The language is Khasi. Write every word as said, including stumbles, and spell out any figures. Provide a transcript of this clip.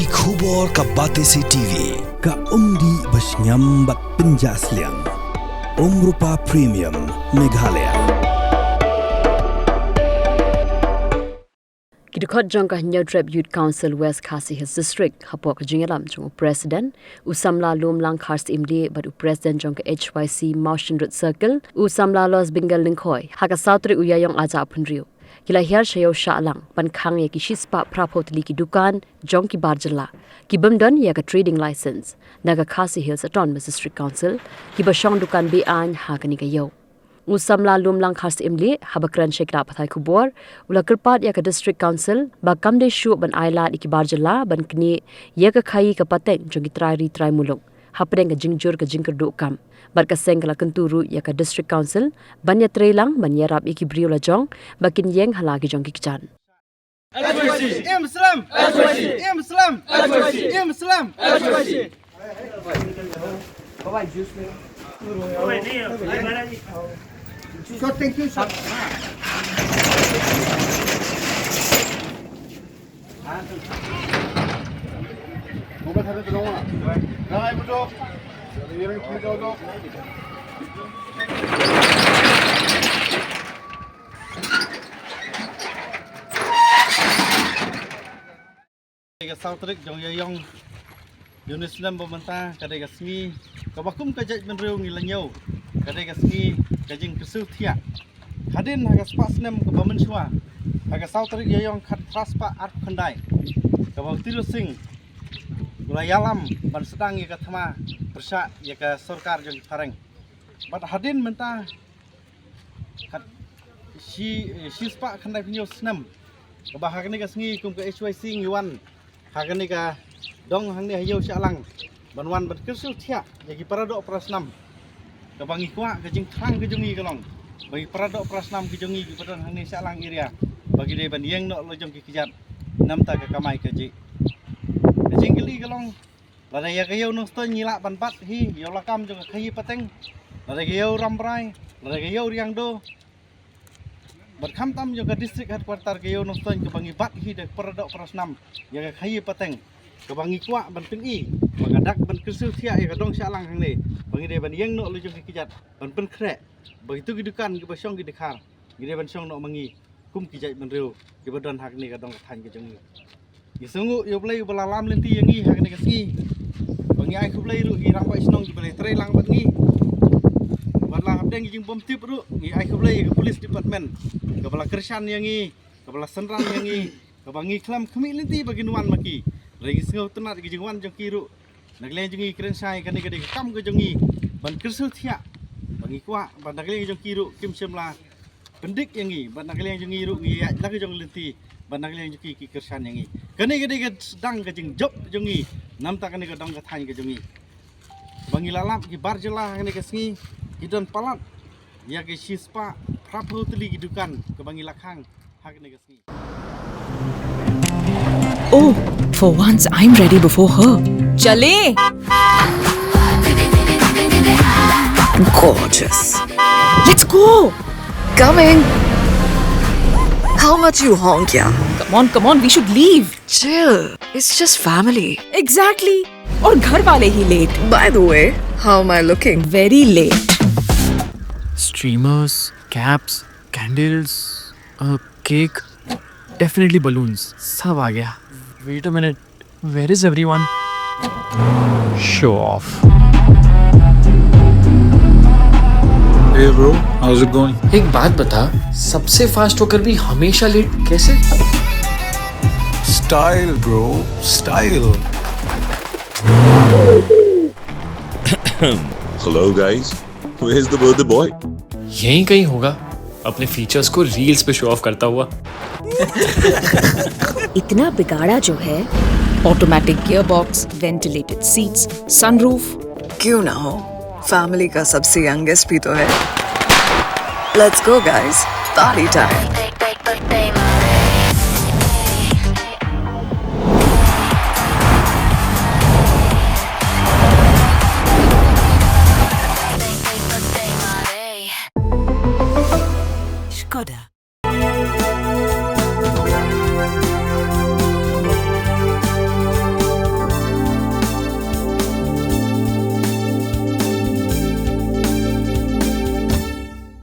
Ki khubor ka Batesi T V, ka umdih ba shngiam bad pynjah sliang. Umrupa Premium, Meghalaya. Ki dkhot jong ka Hynñiewtrep Youth Council West Khasi Hills District, hapoh ka jingïalam jong u President, u Samla Lumlang Kharsyiemlieh bad u President jong ka H Y C Mawshynrut Circle, u Samla Losbingal Lyngkhoi, ha ka saw tarik u Ïaïong arhajar arphew hynriew, ki la hiar sha ïew Shaalang ban khang ïa ki shispah phraphew tylli ki dukan jong ki bar jylla, ki bym don ïa ka trading license na ka Khasi Hills Autonomous District Council, kiba shong dukan be-aiñ ha kane ka ïew. U Samla Lumlang Kharsyiemlieh, haba kren sha ki lad pathai khubor, u la kyrpad ïa ka District Council ba kam dei shuh ban ailad ïa ki bar jylla ban knieh ïa ka khaii ka pateng jong ki trai ri trai muluk, hapdeng ka jingjur ka jingkyrduh kam. Bad ka seng ka la kyntu ruh ïa ka District Council ban ïatreilang ban ïarap ïa ki briew lajong ba kin ïeng ha la ki jong ki kjat. Im Slem! Im Slem! Im Slem! Sir, thank you, sir. Ka saw tarik jong u Ïaïong, ïa une u snem ba mynta, ka dei ka sngi kaba kum ka jaitbynriew ngi la ñiew, ka dei ka sngi ka jingkyrsiew thiah. Hadien ha ka spah snem kaba mynshuwa, ha ka saw tarik u Ïaïong khatphra spah arphew khyndai, kaba u Tirot Sing u la ïalam ban sdang ïa ka thma pyrshah ïa ka sorkar jong ki phareng. Bad hadien mynta, khatshi, eh, shispah khyndaiphew hynñiew snem, kaba ha kane ka sngi kum ka H Y C ngi wan ha kane ka dong hangne ha ïew Shaalang ban wan ban kyrsiew thiah ïa ki paradoh parasnam. Kaba ngi kwah ka jingthrang ka jong ngi ka long ba ki paradoh parasnam ka jong ngi kiba don hangne Shaalang area ba ki dei ban ïeng noh la jong ki kjat namar ka kamai kajih. Ka jingkylli ka long, lada ïa ka ïew Nongstoiñ ngi lah ban bat hi ïa u lakam jong ka khaii pateng, lada ka ïew Rambrai, lada ka ïew Riangdo, bad khamtam jong ka district headquarter ka ïew Nongstoiñ kaba ngi bat hi da paradoh parasnam ïa ka khaii pateng, kaba ngi kwah ban pyni ba ka dak ban kyrsiew thiah ïa ka dong Shaalang hangne ba ngi dei ban ïeng noh la jong ki kjat ban pynkhreh ba kito ki dukan kiba shong ki dkhar ngi dei ban shong noh ma ngi kum ki jaitbynriew kiba don ha kane ka dong ka thaiñ ka jong ngi. Ngi sngewnguh ïa U Blei uba la lam lynti ïa ngi ha kane ka sngi. Ba ngi ai khublei ruh ïa ki rangbah shnong kiba la treilang bad ngi. Bad la hapdeng ki jingbymtip ruh ngi ai khublei ïa ka police department kaba la kyrshan ïa ngi, kaba la synran ïa ngi, kaba ngi khlem khmih lynti ba kin wan ma ki. Hynrei ngi sngewtynnat ïa ki jingwan jong ki ruh. Na ka liang jong ngi kren shai kane ka dei ka kam ka jong ngi ban kyrsiew thiah. Ba ngi kwah ba na ka liang jong ki ruh kim shym la pyndik ïa ngi, bad na ka liang jong ngi ruh ngi ïaid la ka jong lynti, bad na ka liang jong ki ki kyrshan ïa ngi. Kane ka dei ka sdang ka jingjop jong ngi namar kane ka dong ka thaiñ ka jong ngi. Ba ngi la lap ki bar jylla ha kane ka sngi ki don palat ïa ki shispah phraphew tylli ki dukan kaba ngi la khang ha kane ka sngi. Oh, for once, I'm ready before her. Chale! Gorgeous. Let's go! Coming! How much you honk, yeah? Come on, come on, we should leave. Chill. It's just family. Exactly. और घर वाले ही late. By the way, how am I looking? Very late. Streamers, caps, candles, a cake, definitely balloons. सब आ गया. Wait a minute, where is everyone? Show off. Hey bro, how's it going? एक बात बता, सबसे fast होकर भी हमेशा late कैसे? Style bro, style. Hello guys, where's the birthday boy? यहीं कहीं होगा, अपने फीचर्स को रील्स पे शो ऑफ करता हुआ. इतना बिगाड़ा जो है. Automatic gearbox, ventilated seats, sunroof. क्यों ना हो, फैमिली का सबसे यंगेस्ट भी तो है. Let's go guys, party time.